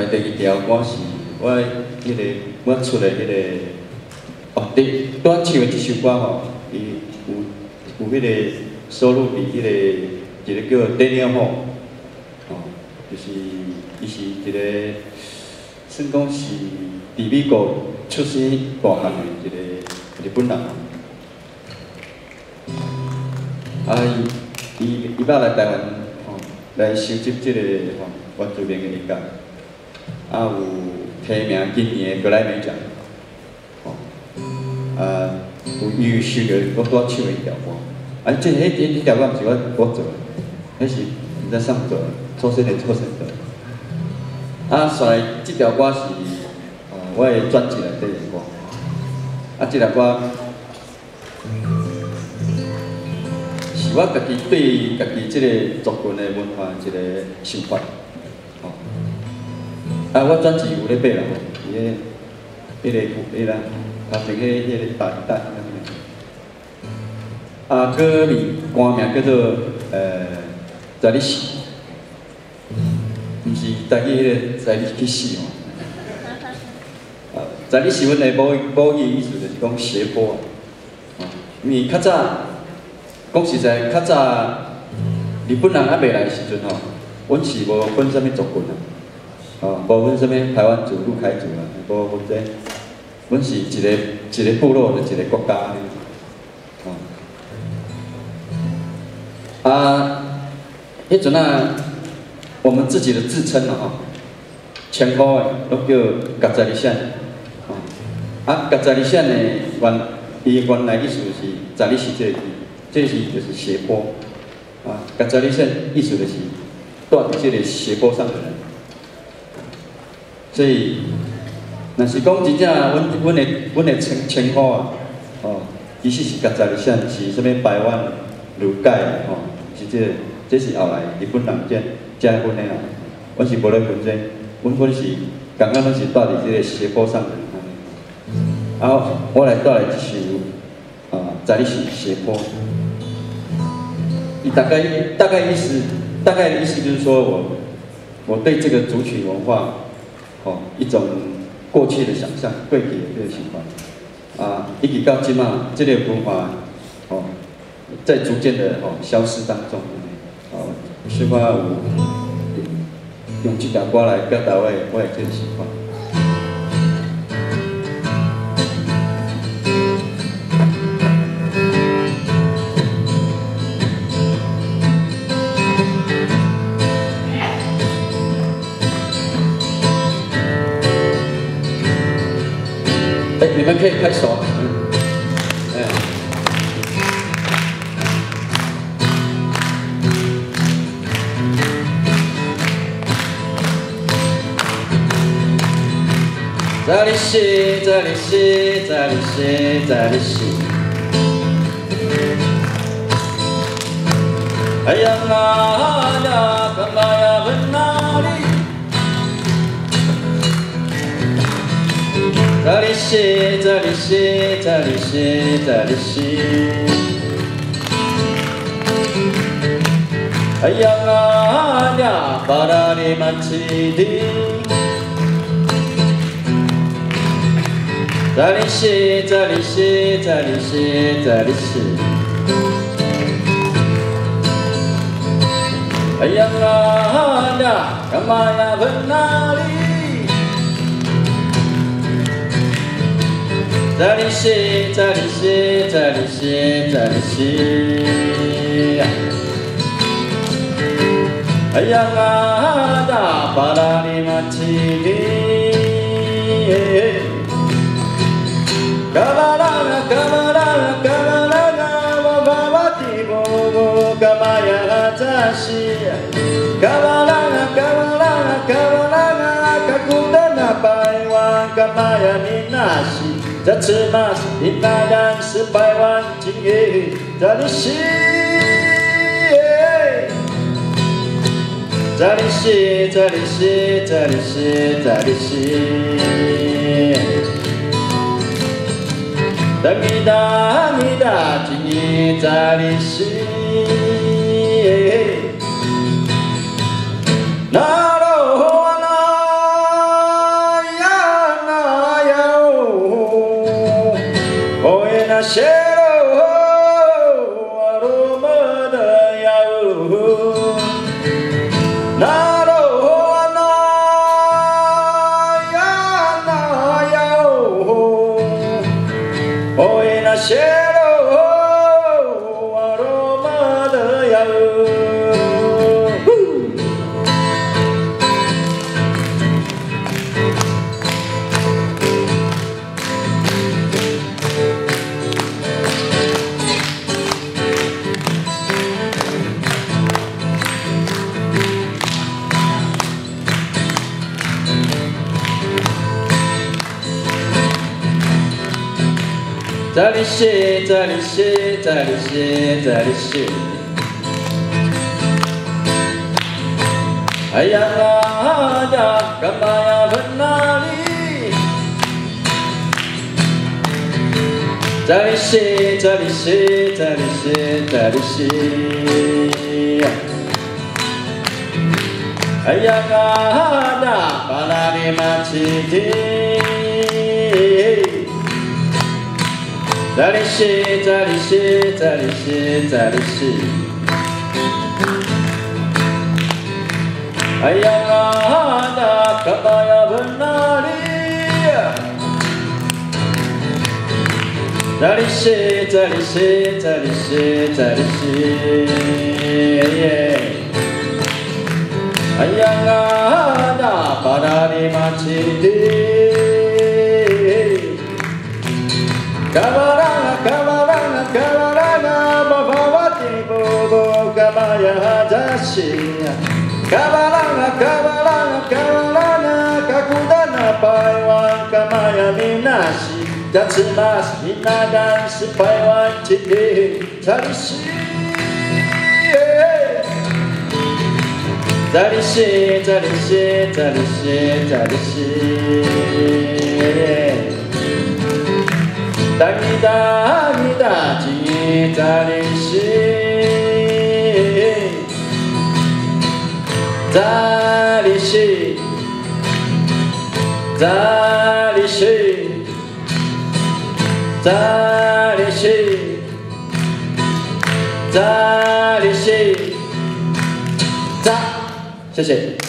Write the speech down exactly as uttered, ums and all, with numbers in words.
來第二條歌是我彼个，我出的彼个，哦，第，拄仔唱的這首歌吼，伊有，有彼个收錄佇彼个一个叫Daniel Hall，哦，就是伊是一个算講是佇美國出生大漢的一个日本人。 啊，伊，伊，伊捌來台灣，吼，來收集這个，吼，原住民的音樂。啊，有提名今年的格萊美獎，吼。啊，有，伊有收著我拄仔唱的彼條歌。啊，這，彼，彼，彼條歌毋是我，我做的，彼是人家上做的，周深的周深做的。啊，所以這條歌是，呃，我的專輯內底的歌。啊，這條歌 是我家己對家己這个族群的文化一个想法。吼。啊，我專輯有咧買啦，吼，伊彼个，彼个，彼个，頭前彼，彼个大，大，啊，歌名，歌名叫做，呃，在你死。 毋是台語彼个在你去死吼。啊，在你死阮的母語，母語意思就是講斜坡啊。啊，因為較早，講實在，較早日本人猶未來的時陣吼，阮是無分啥物族群啊。啊，無分啥物排灣族、魯凱族啊，無分這，阮是一个，一个部落的一个國家按呢。 啊，彼陣啊，我們自己的自稱啊，吼，稱呼的，攏叫Kacalisian，吼。啊，Kacalisian的原，伊原來意思是在你死這个字，這个字就是斜坡。啊，Kacalisian意思就是蹛佇這个斜坡上的人。 所以，若是講真正阮，阮的，阮的稱，稱呼啊，吼，其實是Kacalisian，是啥物排灣、魯凱，吼，是這，這是後來日本人才，才分的啦。阮是無咧分這，阮，阮是感覺攏是蹛佇這个斜坡上的人按呢。啊，我來帶來一首 啊，在你死斜坡。你大概，大概意思，大概的意思就是說我，我對這個族群文化，哦，一種過去的想像，過去的這個想法。啊，一直到這馬，這個文化，哦，在逐漸的，哦，消失當中。 好，希望有用這條歌來表達我的，我的這个想法。哎，你們可以拍手啊。嗯，哎。 在你死，在你死，在你死，在你死。哎呀，那呀，干嘛呀，问哪里？ 在你死，在你死，在你死，在你死。哎呀，那呀，巴拉里曼奇蒂。在你死，在你死，在你死，在你死。哎呀，那呀。 干嘛呀，问哪里？在你死，在你死，在你死，在你死。哎呀，那大巴拉里马奇里。 Kavalanga, kavalanga, kavalanga, wavavativuvu, kamaya hatasi. Kavalanga, kavalanga, kavalanga, kakutana paiwan, kamaya minasi. Zacemas, inayan sepaiwan, cinge. Zalisi, zalisi, zalisi, zalisi, zalisi. Damida, damida, cini zalisi. Naro hoana. Talishi, talishi, talishi, talishi. Ayanga ada kamaya benali. Talishi, talishi, talishi, talishi. Ayanga ada palari maciti. Talishi, talishi, talishi, talishi. Ayanga ada kamaya benali. Talishi, talishi, talishi, talishi. Ayanga ada parari maciti. Kavalanga, kavalanga, kavalanga, mavavati bobo kamaya hadashi. Kavalanga, kavalanga, kavalanga, kakudana paiwan kamaya minasi. Tacimas inadan sipaiwan citi. Talishi, talishi, talishi, talishi, talishi. Tangida, tangida, talishi. Talishi, talishi, talishi, talishi, ta. 谢谢。